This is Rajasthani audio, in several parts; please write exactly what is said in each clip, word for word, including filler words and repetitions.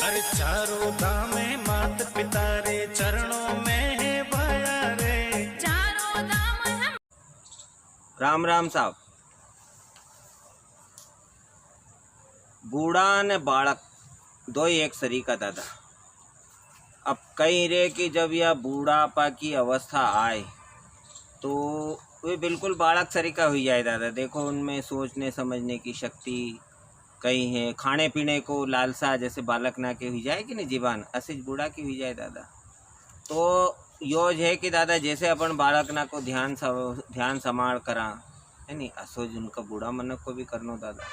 अरे चारों धाम है मात पिता रे, चरणों में है भाया रे। चारों धाम है। राम राम साहब। बूढ़ा ने बालक दो ही एक सरीका दादा। अब कई रे कि जब या बूढ़ापा की अवस्था आए तो वे बिल्कुल बालक सरीका हुई जाए दादा। देखो, उनमें सोचने समझने की शक्ति कई है, खाने पीने को लालसा जैसे बालक ना के हुई जाए कि नहीं जीवान, असी ज बूढ़ा की हुई जाए दादा। तो यो ज है कि दादा, जैसे अपन बालक ना को ध्यान स-, ध्यान संभाल करा, है नी, असो ज उनका बूढ़ा मनक को भी करनो दादा,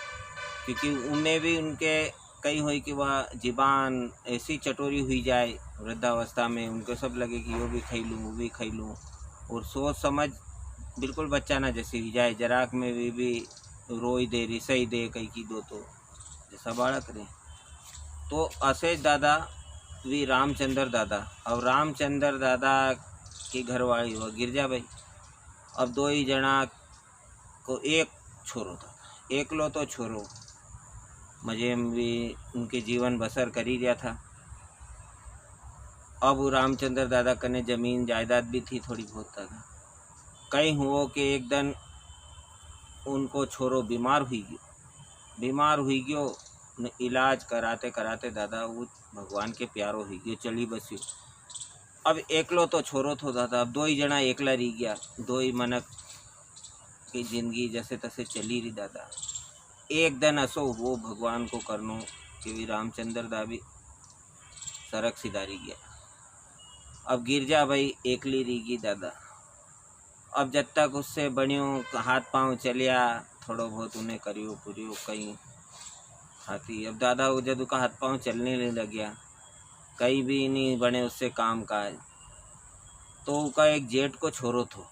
क्योंकि उनमें भी उनके कई होई कि वह जीवान ऐसी चटोरी हुई जाए वृद्धावस्था में, उनको सब लगे कि यो भी खाई लूँ, वो भी खाई लूँ, और सोच समझ बिल्कुल बच्चा ना जैसी हुई जाए, जराक में भी, भी रोई दे, रिसाई दे, कई की दो तो जैसा बालक रे। तो असे दादा वी रामचंद्र दादा, अब रामचंद्र दादा की घरवाली हुआ गिरजा भाई। अब दो ही जना को एक छोरो था, एकलो तो छोरो, मजे में भी उनके जीवन बसर करी रिया था। अब रामचंद्र दादा कने जमीन जायदाद भी थी थोड़ी बहुत दादा। कई हुओ कि एक दिन उनको छोरो बीमार हुई गयो, बीमार हुई गयो ने इलाज कराते कराते दादा वो भगवान के प्यारो हुई गयो, चली बस्यो। अब एकलो तो छोरो थो दादा, अब दो ही जना एकला रही गया, दो ही मनक की जिंदगी जैसे तैसे चली रही दादा। एक दिन असो हुओ भगवान को करनो कि भी रामचंद्र दा भी सरक सिधारी गया। अब गिरजा भाई एकली रही गई दादा। अब जद तक उससे बण्यो हाथ पांव चलिया, थोड़ो बहुत उन्हें करियो पुरियो कई खाती। अब दादा वो जद उका हाथ पांव चलने नहीं लग्या, कई भी नहीं बने उससे काम काज, तो उका एक जेठ को छोरो थो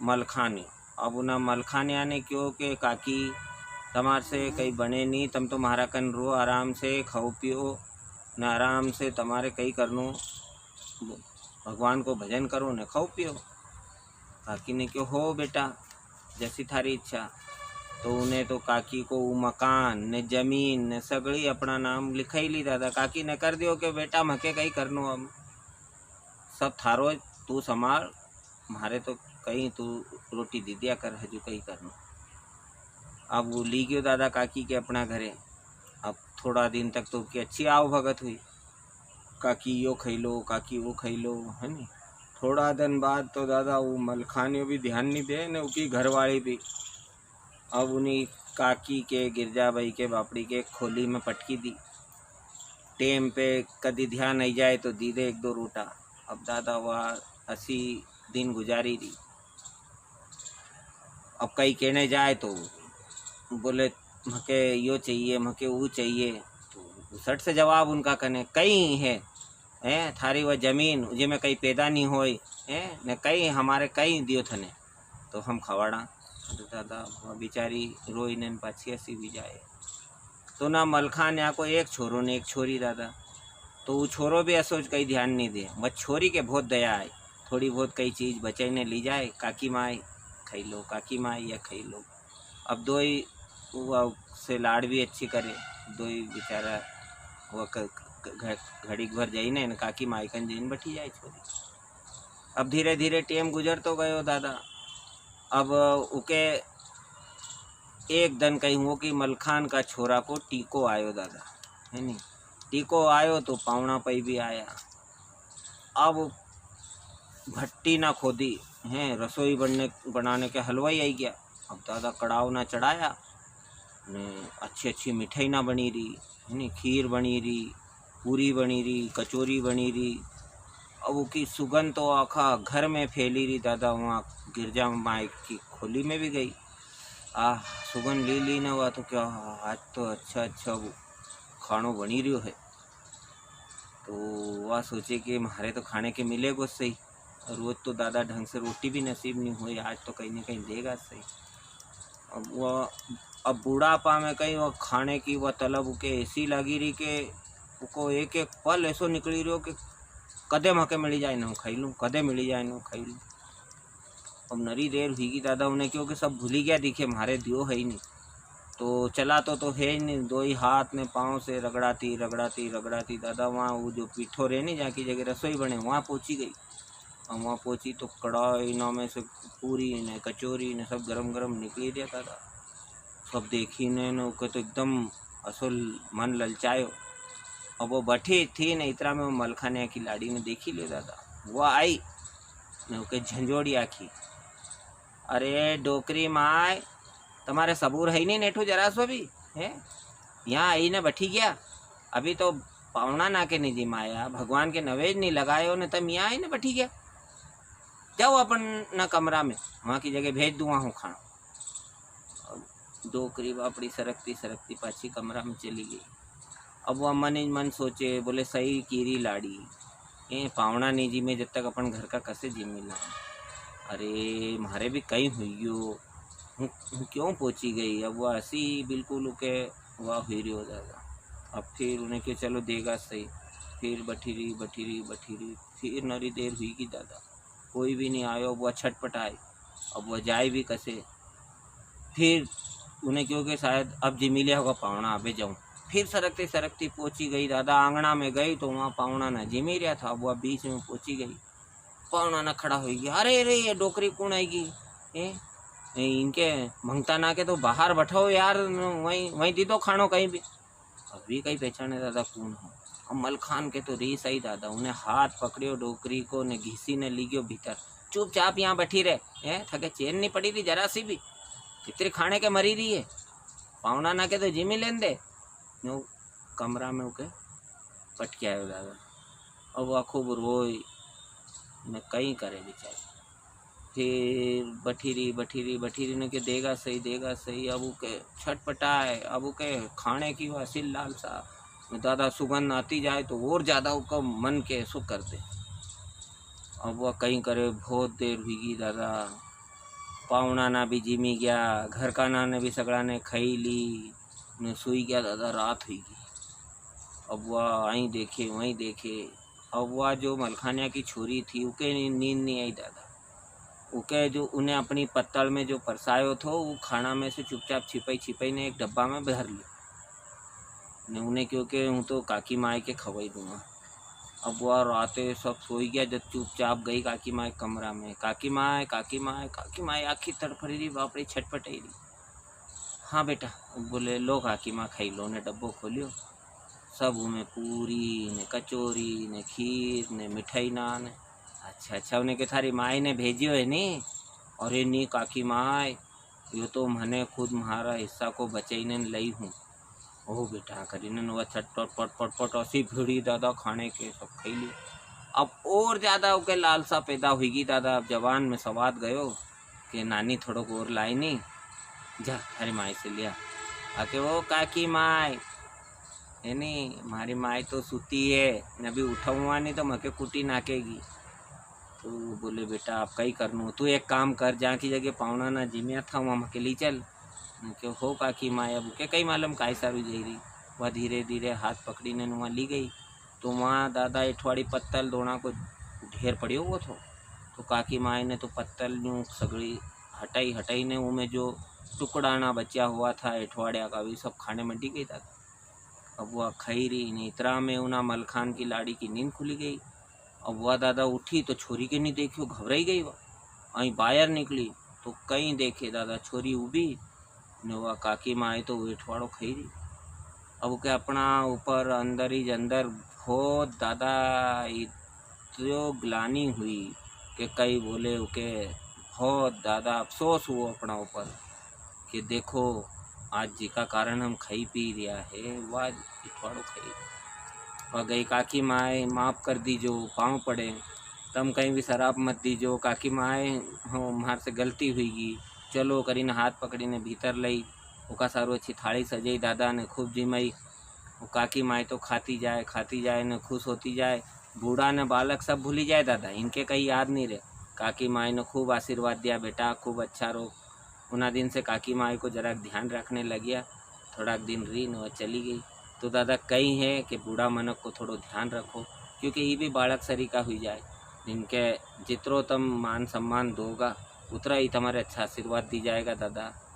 मलखानी। अब उना मलखानिया ने क्यो के काकी, तमार से कई बने नहीं, तम तो म्हारा कन रो, आराम से खाओ पियो न आराम से तमारे कई करनो, भगवान को भजन करो ने खाओ पियो। काकी ने क्यो हो बेटा, जैसी थारी इच्छा। तो उन्हें तो काकी को वो मकान ने जमीन ने सगळी अपना नाम लिखाई ली दादा। काकी ने कर दियो के बेटा मके कई करनो, अब सब थारो, तू संभाल, म्हारे तो कई तू रोटी दे दिया कर, हजू कई करनो। अब वो ली गयो दादा काकी के अपना घरे। अब थोड़ा दिन तक तो उकी अच्छी आवभगत हुई, काकी यो खाई लो, काकी वो खाई लो, है नी। थोड़ा दिन बाद तो दादा वो मलखानियो भी ध्यान नहीं दे ने उकी घरवाली भी। अब उनी काकी के, गिरजाबाई के बापड़ी के खोली में पटकी दी। टेम पे कदी ध्यान आई जाए तो दी दे एक दो रोटा। अब दादा वा असी दिन गुजारी री। अब कई कहने जाए तो बोले, "मके यो चाहिए, मके वो चाहिए।" तो सट से जवाब उनका कने, "कई है, हैं, थारी वा जमीन, जे में कई पैदा नहीं होय, हैं, ने कई हमारे कई दियो थने, तो हम खवाड़ा।" तो दादा, वा बेचारी रोई ने पाछी असी भी जाए। तो ना मलखान या को एक छोरो ने एक छोरी दादा। तो वो छोरो भी असो ज कई ध्यान नहीं दे, बस छोरी के बहुत दया आए। थोड़ी बहुत कई चीज बचाई ने ली जाए, "काकी माई खाई लो, काकी माई या खाई लो।" अब दो ही वो से लाड़ भी अच्छी करे, दो ही बेचारा वो क-, क-, घ-, घड़ी भर जाई ने, ने काकी माई कन जईन बैठी जाए छोरी। अब धीरे धीरे टेम गुजरतो गयो दादा। अब उके एक दन कई हुओ कि मलखान का छोरा को टीको आयो दादा, है नी? टीको आयो तो पावणा पई भी आया। अब भट्टी ना खोदी, हैं, रसोई बनने, बनाने के हलवाई आई गया। अब दादा कड़ाव ना चढ़ाया, ने अच्छी अच्छी मिठाई ना बनी री, है नी? खीर बनी री, पूरी बनी री, कचोरी बनी री। अब उकी सुगंध तो आखा घर में फैली री दादा, वहाँ गिरजा माई की खोली में भी गई। आ सुगंध ली ली ने वा तो क्या, आज तो अच्छा अच्छा वो खाणो बनी रियो है। तो वा सोचे कि म्हारे तो खाने के मिलेगो सही, रोज तो दादा ढंग से रोटी भी नसीब नहीं हुई, आज तो कहीं ना कहीं देगा सही। अब वो, अब बुढ़ापा में कहीं वो खाने की वो तलब उके ऐसी लगी री कि उको एक एक पल ऐसो निकली रियो कि कदे मके मिली जाए ना खाई लूँ, कदे मिली जाए ना खाई लूँ। अब नरी देर हुई गई दादा, उन्हें क्योंकि सब भूली गया, दिखे म्हारे दियो है ही नहीं। तो चलातो तो है ही नी, दो ही हाथ ने पाँव से रगड़ाती, रगड़ाती, रगड़ाती दादा वहाँ वो जो पीठो रहे नी, जहाँ की जगह रसोई बने, वहाँ पहुँची गई। और वहाँ पहुँची तो कढ़ाई ना में से पूरी ने कचौरी ने सब गरम गरम निकली रिया दादा। सब देखी ने, ने उके तो एकदम असल मन ललचायो। अब वो बैठी थी ने, इतरा में वो मलखानिया की लाड़ी ने देखी लियो दादा, वो आई ने उके झंझोड़ी आखी। अरे डोकरी माय, तमारे सबूर है ही नी नेठू जरा सो भी, हैं? यहाँ आई ने बैठी गया। अभी तो पावणा ना के नी जिमाया, भगवान के नवेज नी लगायो ने तम यहाँ आई ने बैठी गया। जाओ अपन ना कमरा में, वहाँ की जगह भेज दूँ, वहाँ हूँ खाणो। अब डोकरी बापड़ी सरकती सरकती पाछी कमरा में चली गई। अब वो मन ही मन सोचे, बोले, "सही कीरी लाड़ी, ए पावणा नी जिमे जब तक अपन घर का कसे जिमी ला। अरे, म्हारे भी कई हुई गयो, हूँ, हूँ क्यों पहुँची गई?" अब वो असी बिल्कुल उके वा हुई रही हो दादा। अब फिर उन्हें क्यों, चलो देगा सही। फिर बठी रही, बठी रही, बठी रही, फिर नरी देर हुई गई दादा, कोई भी नी आयो। अब वो छटपटाए, अब वो जाए भी कसे। फिर उन्हें क्यों कि शायद अब जिमी लिया होगा पावणा, अबे जाऊं। फिर सरकती सरकती पहुंची गई दादा, आंगणा में गई तो वहाँ पावणा ना जिमी रहा था। अब वह बीच में पहुंची गई, पावणा ना खड़ा हो गया। "अरे रे, ये डोकरी कौन आएगी? ए, ए, इनके मंगता ना के तो बाहर बैठाओ यार, वहीं, वहीं दे दो खाणो कहीं भी।" अभी कई पहचाने दादा कौन हो। अब मलखान के तो रीस आई दादा, उन्हें हाथ पकड़ियो डोकरी को ने घिसी ने ली गयो भीतर। "चुपचाप यहाँ बैठी रहे, हैं? थके चैन नी पड़ी रही जरा सी भी, इतरी खाणे के मरी रही है, पावणा ना के तो जिमी लेन दे।" न्यू कमरा में उके पटके आयो दादा। अब वह खूब रोई ने कई करे बेचारी। फिर बठी रही, बठी रही, बठी रही ने के देगा सही, देगा सही। अब उके छटपटाए, अब उके खाणे की वासी लालसा। दादा सुगंध आती जाए तो और ज्यादा उका मन के सुख कर दे। अब वह कई करे, बहुत देर हुई गई दादा, पावणा ना भी जिमी गया, घर का ना ने भी सगळा ने खाई ली, ने सोई गया दादा, रात हुई गई। अब वह आई देखे, वहीं देखे। अब वह जो मलखानिया की छोरी थी, उके नी-, नींद नी आई दादा। उके जो उन्हें अपनी पत्तल में जो परसायो थो, वो खाणा में से चुपचाप छिपाई छिपाई ने एक डब्बा में भर लियो। ने उन्हें क्यों के हूँ तो काकी माय के खवाई दूंगा। अब वह राते सब सोई गया, जब चुपचाप गई काकी माय कमरा में, "काकी माय, काकी माय, काकी माय।" आखी तड़फड़ी रही, बाप रे, छटपटाई रही। "हाँ बेटा।" बोले, "लो काकी माँ, खाई लो।" ने डब्बो खोलियो, सब उमें पूरी ने कचोरी ने खीर ने मिठाई ना ने। "अच्छा, अच्छा।" उन्हें के, "थारी माई ने भेजियो है नी?" "अरे नी काकी माय, यो तो म्हने खुद म्हारा हिस्सा को बचाई ने लई हूँ।" "ओ बेटा," करी ने वा छटपट पट पट पट असी भिड़ी दादा खाणे के, सब खाई ली। अब और ज्यादा उके लालसा पैदा हुई गई दादा, अब जबान में सवाद गयो। के नानी थोड़ोक और लाई नी, जा थारी माई से लिया। आके, "ओ काकी माय, है नी, म्हारी माय तो सूती है, ने अभी उठाऊंगा नी तो मके कुटी नाकेगी।" तो बोले, "बेटा, अब कई करनू, तू एक काम कर, जहाँ की जगह पावणा ना जिम्या था, वहाँ मके ली चल।" ने के, "हो काकी माय, अब के कई मालूम काय सारू जई रही।" वह धीरे धीरे हाथ पकड़ी ने वहाँ ली गई। तो वहाँ दादा इठवाड़ी पत्तल दोना को ढेर पड़ियो हुआ थो। तो काकी माय ने तो पत्तल न्यू सगळी हटाई हटाई ने उमें जो टुकड़ाना बच्या हुआ था इठवाड़िया का, वी सब खाणे मंडी गई दादा। अब वह खाई रही ने इतरा में उना मलखान की लाड़ी की नींद खुली गई। अब वह दादा उठी तो छोरी के नी देखियो, घबराई गई वह। आई बायर निकली तो कई देखे दादा, छोरी उबी ने वा काकी माय तो इठवाड़ो खाई रही। अब उके अपना ऊपर अंदर ही अंदर बहुत दादा इतरो ग्लानी हुई के कई बोले उके बहुत दादा अफसोस हुओ अपना ऊपर कि देखो आज जिका कारण हम खाई पी रिया है, वा इठवाड़ो खाई। वा गई, "काकी माय माफ कर दीजो, पाँव पड़े, तम कई भी सराप मत दीजो, काकी माय, हो, म्हार से गलती हुई गई।" चलो करीने हाथ पकड़ीने भीतर लई, उका सारू अच्छी थाली सजाई दादा ने खूब जिमाई। वो काकी माय तो खाती जाए, खाती जाए ने खुश होती जाए। बूढ़ा ने बालक सब भूली जाए दादा, इनके कई याद नी रहे। काकी माय ने खूब आशीर्वाद दिया, "बेटा खूब अच्छा रो।" उना दिन से काकी माय को जरा ध्यान रखने लगिया। थोड़ा दिन री ने वह चली गई। तो दादा कई है कि बूढ़ा मनक को थोड़ो ध्यान रखो, क्योंकि ये भी बालक सरीका हुई जाए। इनके जितरो तम मान सम्मान दोगा, उतरा ही तमारे अच्छा आशीर्वाद दी जाएगा दादा।